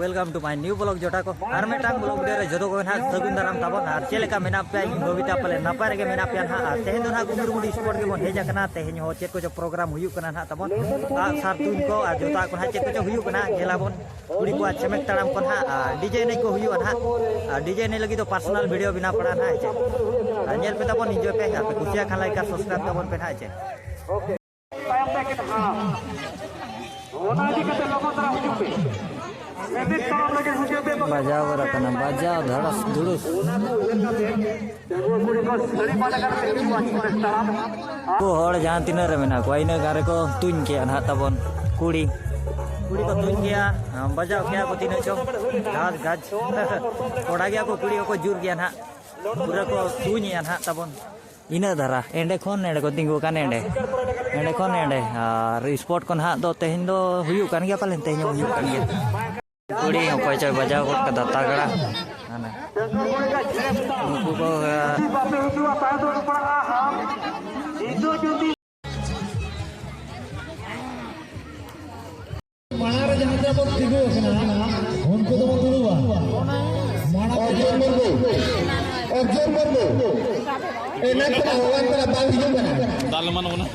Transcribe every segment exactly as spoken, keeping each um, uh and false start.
Welcome to my new vlog ᱡᱚᱴᱟ ᱠᱚ᱾ ᱟᱨ ᱢᱤᱫᱴᱟᱝ vlog video ᱨᱮ ᱡᱚᱛᱚ ᱠᱚᱜᱮ ᱱᱟᱦᱟᱜ ᱥᱟᱹᱜᱩᱱ ᱫᱟᱨᱟᱢ ᱛᱟᱵᱚᱱ᱾ ᱟᱨ ᱪᱮᱫ ᱞᱮᱠᱟ ᱢᱮᱱᱟᱜ ᱯᱮᱭᱟ? ᱤᱧ ᱵᱷᱟᱹᱵᱤᱛᱟ ᱯᱟᱞᱮ ᱱᱟᱯᱟᱭ ᱨᱮᱜᱮ ᱢᱮᱱᱟᱜ ᱯᱮᱭᱟ ᱱᱟᱦᱟᱜ᱾ ᱟᱨ ᱛᱮᱦᱮᱧ ᱫᱚ ᱱᱟᱦᱟᱜ ᱜᱩᱢᱤᱨ ᱜᱩᱰᱤ spot ᱜᱮᱵᱚᱱ ᱦᱮᱡ ᱟᱠᱟᱱᱟ᱾ ᱛᱮᱦᱮᱧ ᱦᱚᱸ ᱪᱮᱫ ᱠᱚᱪᱚ program ᱦᱩᱭᱩᱜ ᱠᱟᱱᱟ ᱱᱟᱦᱟᱜ ᱛᱟᱵᱚᱱ᱾ ᱟᱜ ᱥᱟᱨ ᱛᱩᱧ ᱠᱚ ᱟᱨ ᱡᱚᱛᱚᱣᱟᱜ ᱠᱚ ᱱᱟᱦᱟᱜ ᱪᱮᱫ ᱠᱚᱪᱚ ᱦᱩᱭᱩᱜ ᱠᱟᱱᱟ, ᱧᱮᱞᱟᱵᱚᱱ᱾ ᱠᱩᱲᱤ ᱠᱚᱣᱟᱜ ᱪᱷᱮᱢᱮᱠ ᱛᱟᱲᱟᱢ ᱠᱚ ᱱᱟᱦᱟᱜ, ᱟᱨ DJ ᱮᱱᱮᱡ ᱠᱚ ᱦᱩᱭᱩᱜᱼᱟ ᱱᱟᱦᱟᱜ᱾ ᱟᱨ DJ ᱮᱱᱮᱡ ᱞᱟᱹᱜᱤᱫ ᱫᱚ personal video ᱵᱮᱱᱟᱣ ᱯᱟᱲᱟᱜᱼᱟ ᱱᱟᱦᱟᱜ, ᱦᱮᱸ ᱪᱮ? ᱟᱨ ᱧᱮᱞ ᱯᱮ ᱛᱟᱵᱚᱱ, enjoy ᱯᱮ᱾ ᱟᱯᱮ ᱠᱩᱥᱤᱭᱟᱜ ᱠᱷᱟᱱ like ᱟᱨ subscribe ᱛᱟᱵᱚᱱ ᱯᱮ ᱱᱟᱦᱟᱜ, ᱦᱮᱸ ᱪᱮ? ᱛᱟᱭᱚᱢ ᱛᱮ ᱮᱠᱮᱱ ᱦᱟᱲᱟᱢ᱾ ᱚᱱᱟ ᱤᱫᱤ ᱠᱟᱛᱮ ᱞᱚᱜᱚᱱ ᱫᱷᱟᱨᱟ ᱦᱤᱡᱩᱜ ᱯᱮ᱾ ᱢᱤᱫ ᱛᱟᱲᱟᱢ ᱞᱟᱹᱜᱤᱫ ᱦᱤᱡᱩᱜ ᱯᱮ᱾ ᱵᱟᱡᱟᱣ ᱜᱚᱫ ᱟᱠᱟᱱᱟ, ᱵᱟᱡᱟᱣ ᱫᱷᱟᱲᱟᱥ ᱫᱷᱩᱲᱩᱥ᱾ ᱚᱱᱟ ᱠᱚ ᱩᱭᱦᱟᱹᱨ ᱠᱟᱛᱮ ᱰᱟᱺᱜᱩᱣᱟᱹ ᱠᱩᱲᱤ ᱠᱚ ᱥᱟᱹᱲᱤ ᱵᱟᱸᱫᱮ ᱠᱟᱛᱮ ᱦᱤᱡᱩᱜᱼᱟ, ᱥᱠᱩᱞ ᱨᱮ ᱛᱟᱲᱟᱢ᱾ ᱩᱱᱠᱩ ᱦᱚᱲ ᱡᱟᱦᱟᱸ ᱛᱤᱱᱟᱹᱜ ᱨᱮ ᱢᱮᱱᱟᱜ ᱠᱚᱣᱟ, ᱤᱱᱟᱹ ᱜᱟᱱ ᱨᱮᱠᱚ ᱛᱩᱧ ᱠᱮᱜᱼᱟ ᱱᱟᱦᱟᱜ ᱛᱟᱵᱚᱱ ᱠᱩᱲᱤ᱾ ᱠᱩᱲᱤ ᱠᱚ ᱛᱩᱧ ᱜᱮᱭᱟ, ᱵᱟᱡᱟᱣ ᱠᱮᱜᱼᱟ ᱠᱚ ᱛᱤᱱᱟᱹᱜ ᱪᱚ᱾ ᱜᱟᱡᱽ ᱜᱟᱡᱽ᱾ ᱠᱚᱲᱟ ᱜᱮᱭᱟ ᱠᱚ, ᱠᱩᱲᱤ ᱦᱚᱸᱠᱚ ᱡᱳᱨ ᱜᱮᱭᱟ ᱱᱟᱦᱟᱜ᱾ ᱯᱩᱨᱟᱹ ᱠᱚ ᱛᱩᱧᱮᱜᱼᱟ ᱱᱟᱦᱟᱜ ᱛᱟᱵᱚᱱ᱾ ᱤᱱᱟᱹᱜ ᱫᱷᱟᱨᱟ, ᱮᱸᱰᱮ ᱠᱷᱚᱱ ᱮᱸᱰᱮ ᱠᱚ ᱛᱤᱸᱜᱩ ᱟᱠᱟᱱ ᱮᱸᱰᱮ, ᱮᱸᱰᱮ ᱠᱷᱚᱱ ᱮᱸᱰᱮ᱾ ᱟᱨ spot ᱠᱚ ᱱᱟᱦᱟᱜ ᱫᱚ ᱛᱮᱦᱮᱧ ᱫᱚ ᱦᱩᱭᱩᱜ ᱠᱟᱱ ᱜᱮᱭᱟ, ᱯᱟᱞᱮᱱ ᱛᱮᱦᱮᱧ ᱦᱚᱸ ᱦᱩᱭᱩᱜ ᱠᱟᱱ ᱜᱮᱭᱟ᱾ ᱠᱩᱲᱤ ᱚᱠᱚᱭ ᱪᱚᱭ ᱵᱟᱡᱟᱣ ᱜᱚᱫ ᱠᱟᱫᱟ ᱛᱟᱜᱲᱟ᱾ ᱦᱟᱱᱮ ᱩᱱᱠᱩ ᱠᱚ, ᱟᱸ, ᱢᱟᱲᱟᱝ ᱨᱮ ᱡᱟᱦᱟᱸ ᱛᱤᱱᱟᱹᱜ ᱵᱚᱱ ᱛᱤᱸᱜᱩ ᱟᱠᱟᱱᱟ, ᱩᱱᱠᱩ ᱫᱚᱵᱚᱱ ᱫᱩᱲᱩᱵᱟ᱾ ᱢᱟᱲᱟᱝ ᱨᱮ ᱚᱨᱡᱩᱱ ᱢᱩᱨᱢᱩ, ᱚᱨᱡᱩᱱ ᱢᱩᱨᱢᱩ, ᱮᱱᱟᱝ ᱠᱷᱚᱱᱟᱜ ᱦᱚᱦᱚᱣᱟᱢ ᱠᱟᱱᱟ, ᱵᱟᱝ ᱦᱤᱡᱩᱜ ᱠᱟᱱᱟ᱾ ᱫᱟᱞ ᱮᱢᱟᱱ ᱠᱟᱱᱟ᱾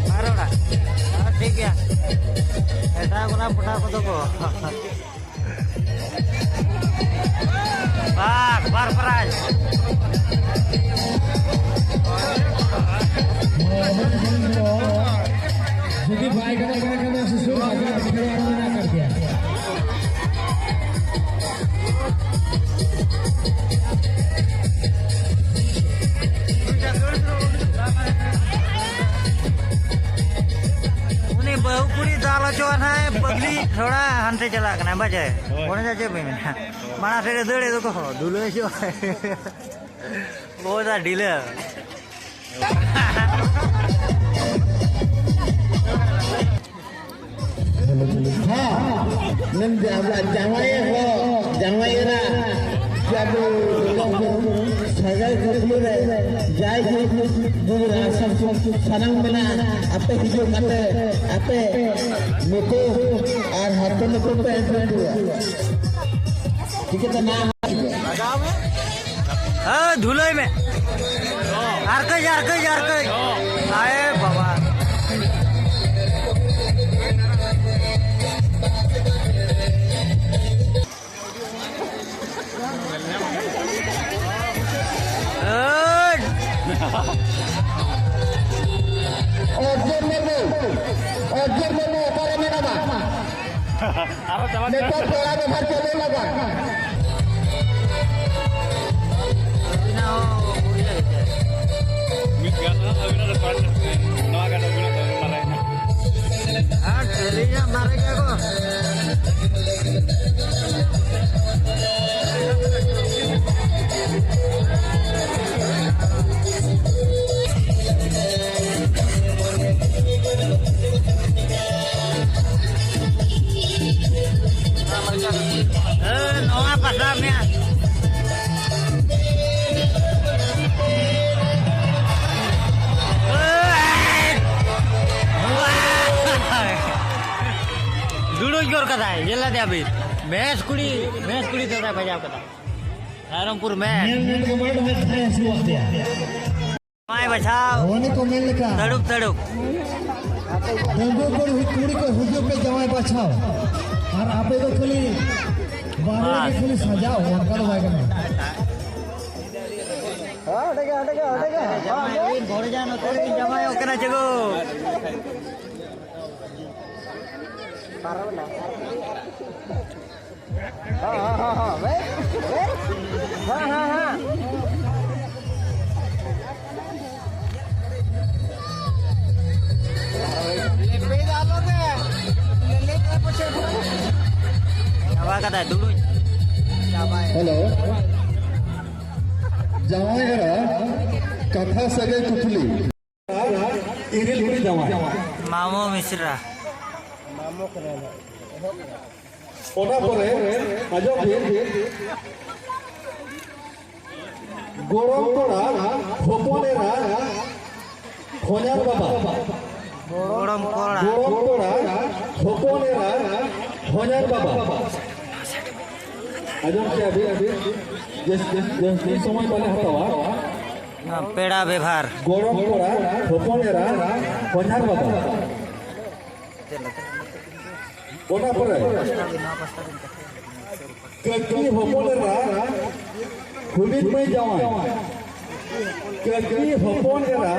ᱵᱟᱨ ᱚᱲᱟᱜ᱾ ᱦᱮᱸ, ᱴᱷᱤᱠ ᱜᱮᱭᱟ᱾ ᱮᱴᱟᱜ ᱠᱚ ᱱᱟᱜ ᱯᱚᱴᱟ ᱠᱚᱫᱚ ᱠᱚ᱾ ᱵᱟᱨ, ᱵᱟᱨ prize᱾ ᱡᱩᱫᱤ ᱵᱟᱭ ᱜᱟᱱᱚᱜ ᱠᱟᱱᱟ ᱠᱷᱟᱱ ᱫᱚ ᱥᱩᱥᱩᱨ ᱟᱡᱟᱜ ᱠᱷᱮᱞᱣᱟᱲ ᱢᱮᱱᱟᱜ ᱟᱠᱟᱫ ᱜᱮᱭᱟ᱾ ᱩᱱᱤ ᱵᱟᱹᱦᱩ ᱠᱩᱲᱤ ᱫᱟᱞ ᱦᱚᱪᱚᱣᱟᱱ ᱦᱟᱭ ᱯᱟᱜᱽᱞᱤ ᱛᱷᱚᱲᱟ ᱦᱟᱱᱛᱮ ᱪᱟᱞᱟᱜ ᱠᱟᱱᱟᱭ, ᱵᱟᱡᱮ᱾ ᱦᱳᱭ᱾ ᱚᱱᱮ ᱪᱮᱫ ᱵᱮᱱ ᱢᱮᱱᱟ? ᱢᱟᱲᱟᱝ ᱥᱮᱫ ᱨᱮ ᱫᱟᱹᱲ ᱮᱫ ᱫᱚᱠᱚ ᱦᱚᱸ, ᱫᱩᱞᱟᱹ ᱦᱚᱪᱚ᱾ ᱵᱚᱦᱩᱛ ᱰᱷᱤᱞᱟᱹ᱾ ᱦᱮᱸ, ᱢᱮᱱᱫᱟ ᱟᱵᱚᱣᱟᱜ ᱡᱟᱶᱟᱭ ᱦᱚᱸ, ᱡᱟᱶᱟᱭ ᱮᱨᱟ, ᱡᱮ ᱟᱵᱚ ᱥᱟᱹᱜᱟᱹᱭ ᱠᱷᱟᱹᱯᱟᱹᱨᱤ ᱨᱮ ᱡᱟᱭ ᱡᱩᱜᱽ ᱡᱩᱜᱽ ᱨᱮ ᱥᱟᱱᱟᱢ ᱢᱮᱱᱟᱜᱼᱟ, ᱟᱯᱮ ᱦᱤᱡᱩᱜ ᱠᱟᱛᱮ ᱟᱯᱮ ᱱᱩᱠᱩ ᱟᱨ ᱦᱟᱛᱚ ᱱᱩᱠᱩ ᱯᱮ ᱮᱱᱴᱨᱤ ᱦᱩᱭᱩᱜᱼᱟ᱾ ᱪᱤᱠᱟᱹᱛᱮ ᱱᱟ ᱦᱮᱸ, ᱫᱷᱩᱞᱟᱹᱭ ᱢᱮ᱾ ᱟᱨ ᱠᱟᱹᱡ, ᱟᱨ ᱠᱟᱹᱡ, ᱟᱨ ᱠᱟᱹᱡ᱾ ᱟᱭᱮ ᱵᱟᱵᱟ᱾ ᱦᱟᱹᱴ᱾ ᱚᱨᱡᱩᱱ ᱢᱩᱨᱢᱩ, ᱚᱨᱡᱩᱱ ᱢᱩᱨᱢᱩ ᱚᱠᱟᱨᱮ ᱢᱮᱱᱟᱢᱟ? ᱟᱨᱚ ᱪᱟᱞᱟᱜ ᱠᱟᱱᱟ᱾ ᱱᱤᱛᱚᱜ ᱯᱮᱲᱟ ᱵᱮᱵᱷᱟᱨ ᱪᱟᱹᱞᱩ ᱞᱟᱜᱟ᱾ ᱢᱤᱫ ᱜᱟᱱ ᱫᱚ ᱟᱹᱵᱤᱱᱟᱜ ᱫᱚ ᱯᱟᱸᱪ ᱱᱚᱣᱟ ᱜᱟᱱ ᱟᱹᱵᱤᱱᱟᱜ ᱫᱚ ᱢᱟᱨᱟᱝ ᱮᱱᱟ᱾ ᱟᱨ ᱴᱨᱮᱞᱤᱝ ᱦᱟᱸᱜ ᱢᱟᱨᱮ ᱜᱮᱭᱟ ᱠᱚ᱾ ᱦᱮᱸ, ᱱᱚᱣᱟ ᱯᱟᱥᱟ ᱢᱮᱭᱟ᱾ ᱫᱩᱲᱩᱡ ᱜᱚᱫ ᱠᱟᱫᱟᱭ, ᱧᱮᱞ ᱞᱮᱫᱮᱭᱟ ᱵᱤᱱ? ᱵᱮᱥ ᱠᱩᱲᱤ, ᱵᱮᱥ ᱠᱩᱲᱤ ᱫᱚ ᱵᱟᱡᱟᱣ ᱠᱟᱫᱟ᱾ ᱨᱟᱭᱨᱚᱝᱯᱩᱨ ᱢᱮ᱾ ᱧᱮᱞ ᱧᱮᱞ ᱜᱮ ᱢᱟᱲᱟᱝ ᱨᱮ ᱛᱟᱦᱮᱸ ᱦᱚᱪᱚᱣᱟᱜ ᱯᱮᱭᱟ᱾ ᱡᱟᱶᱟᱭ ᱵᱟᱪᱷᱟᱣ᱾ ᱩᱱᱤ ᱠᱚ ᱢᱮᱱ ᱞᱮᱠᱟ᱾ ᱛᱟᱹᱲᱩᱵ, ᱛᱟᱹᱲᱩᱵ᱾ ᱰᱟᱺᱜᱩᱣᱟᱹ ᱠᱩᱲᱤ, ᱠᱩᱲᱤ ᱠᱚ ᱦᱤᱡᱩᱜ ᱯᱮ ᱡᱟᱶᱟᱭ ᱵᱟᱪᱷᱟᱣ᱾ ᱟᱨ ᱟᱯᱮ ᱫᱚ ᱠᱷᱟᱹᱞᱤ ᱵᱟᱦᱨᱮ ᱨᱮᱜᱮ ᱵᱟᱥ᱾ ᱠᱷᱟᱹᱞᱤ ᱥᱟᱡᱟᱣ, ᱚᱱᱠᱟ ᱫᱚ ᱵᱟᱭ ᱜᱟᱱᱚᱜᱼᱟ᱾ ᱦᱮᱸ, ᱚᱸᱰᱮ ᱜᱮ, ᱚᱸᱰᱮ ᱜᱮ, ᱚᱸᱰᱮ ᱜᱮ᱾ ᱵᱷᱚᱲᱡᱟ ᱱᱚᱛᱮ ᱨᱮ ᱡᱟᱶᱟᱭᱚᱜ ᱠᱟᱱᱟ ᱪᱮ ᱜᱳ? ᱯᱟᱨᱚᱢ ᱮᱱᱟ᱾ ᱦᱚᱸ, ᱦᱚᱸ, ᱦᱚᱸ, ᱦᱚᱸ, ᱵᱮᱥ, ᱵᱮᱥ᱾ ᱦᱚᱸ, ᱦᱚᱸ, ᱦᱚᱸ᱾ ᱞᱮᱯᱮ ᱫᱚ ᱟᱞᱚ ᱯᱮ, ᱞᱮᱯᱮ ᱯᱚᱪᱷᱮ ᱯᱩᱨᱟᱹ᱾ ᱪᱟᱵᱟ ᱠᱟᱫᱟᱭ, ᱫᱩᱲᱩᱵ᱾ ᱪᱟᱵᱟᱭ᱾ ᱦᱮᱞᱳ᱾ ᱡᱟᱶᱟᱭ ᱮᱨᱟ᱾ ᱠᱟᱛᱷᱟ ᱥᱟᱹᱜᱟᱹᱭ ᱠᱩᱠᱞᱤ᱾ ᱤᱨᱤᱞ ᱦᱤᱨᱤ ᱡᱟᱶᱟᱭ᱾ ᱢᱟᱢᱚ ᱢᱤᱥᱨᱟ᱾ ᱚᱱᱟ ᱯᱚᱨᱮ ᱟᱸᱡᱚᱢ ᱵᱤᱱ, ᱜᱚᱲᱚᱢ ᱠᱚᱲᱟ ᱦᱚᱯᱚᱱ ᱮᱨᱟ ᱦᱚᱧᱟᱨ ᱵᱟᱵᱟ᱾ ᱜᱚᱲᱚᱢ ᱠᱚᱲᱟ᱾ ᱜᱚᱲᱚᱢ ᱠᱚᱲᱟ ᱦᱚᱯᱚᱱ ᱮᱨᱟ ᱦᱚᱧᱟᱨ ᱵᱟᱵᱟ᱾ ᱟᱸᱡᱚᱢ ᱠᱮᱜᱼᱟ ᱵᱤᱱ? ᱡᱟᱹᱥ-, ᱡᱟᱹᱥ-, ᱡᱟᱹᱥᱛᱤ ᱥᱚᱢᱚᱭ ᱵᱟᱞᱮ ᱦᱟᱛᱟᱣᱟ᱾ ᱯᱮᱲᱟ ᱵᱮᱵᱷᱟᱨ᱾ ᱜᱚᱲᱚᱢ ᱠᱚᱲᱟ ᱦᱚᱯᱚᱱ ᱮᱨᱟ ᱦᱚᱧᱦᱟᱨ ᱵᱟᱵᱟ᱾ ᱚᱱᱟ ᱯᱚᱨᱮ ᱠᱟᱹᱠᱤ ᱦᱚᱯᱚᱱ ᱮᱨᱟ ᱦᱩᱰᱤᱧ ᱢᱟᱹᱭ ᱡᱟᱶᱟᱭ᱾ ᱠᱟᱹᱠᱤ ᱦᱚᱯᱚᱱ ᱮᱨᱟ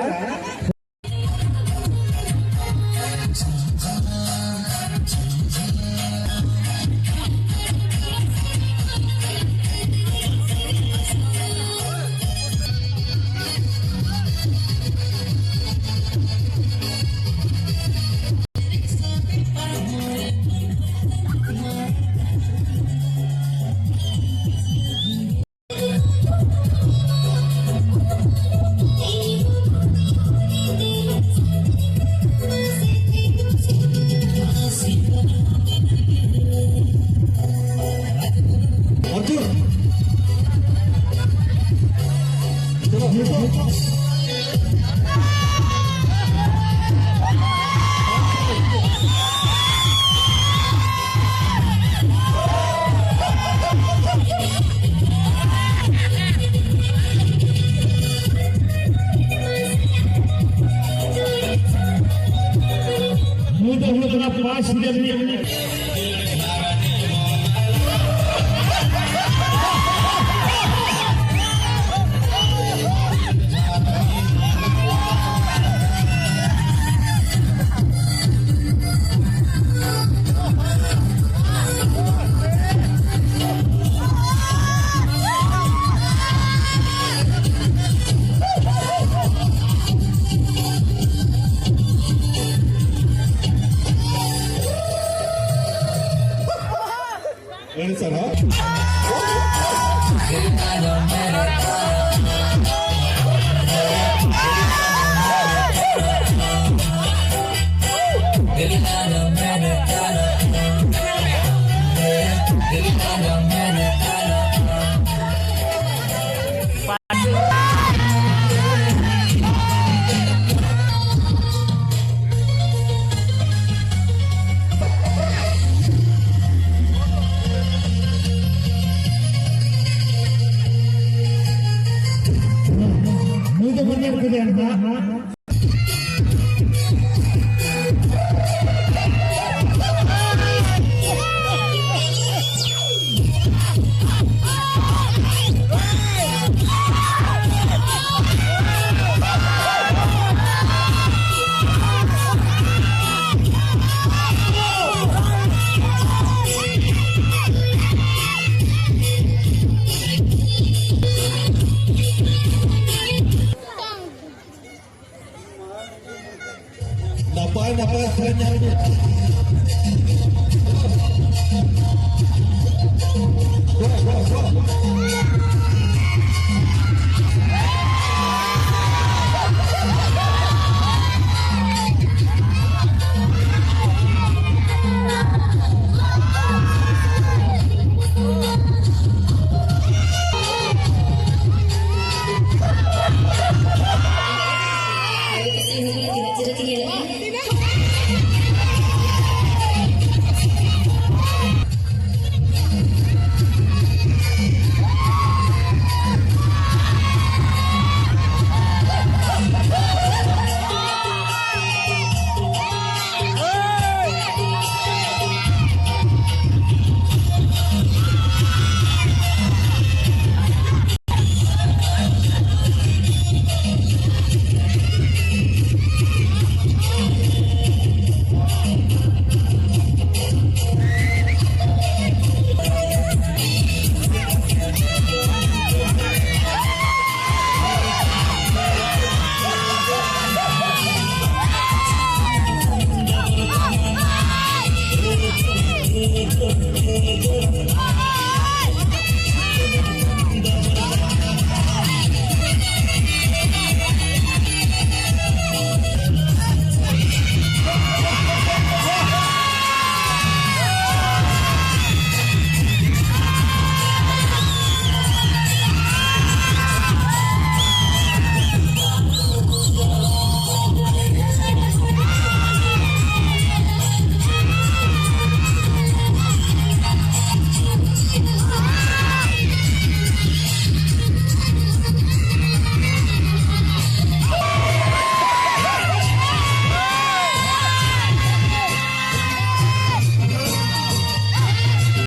ᱱᱩᱭ ᱫᱚ ᱦᱩᱭᱩᱜ ᱠᱟᱱᱟ ᱯᱟᱸᱪ ᱦᱟᱡᱟᱨ ᱨᱤᱱᱤᱡ᱾ ᱱᱟᱯᱟᱭ ᱱᱟᱯᱟᱭ ᱥᱮᱨᱮᱧ ᱟᱹᱜᱩ᱾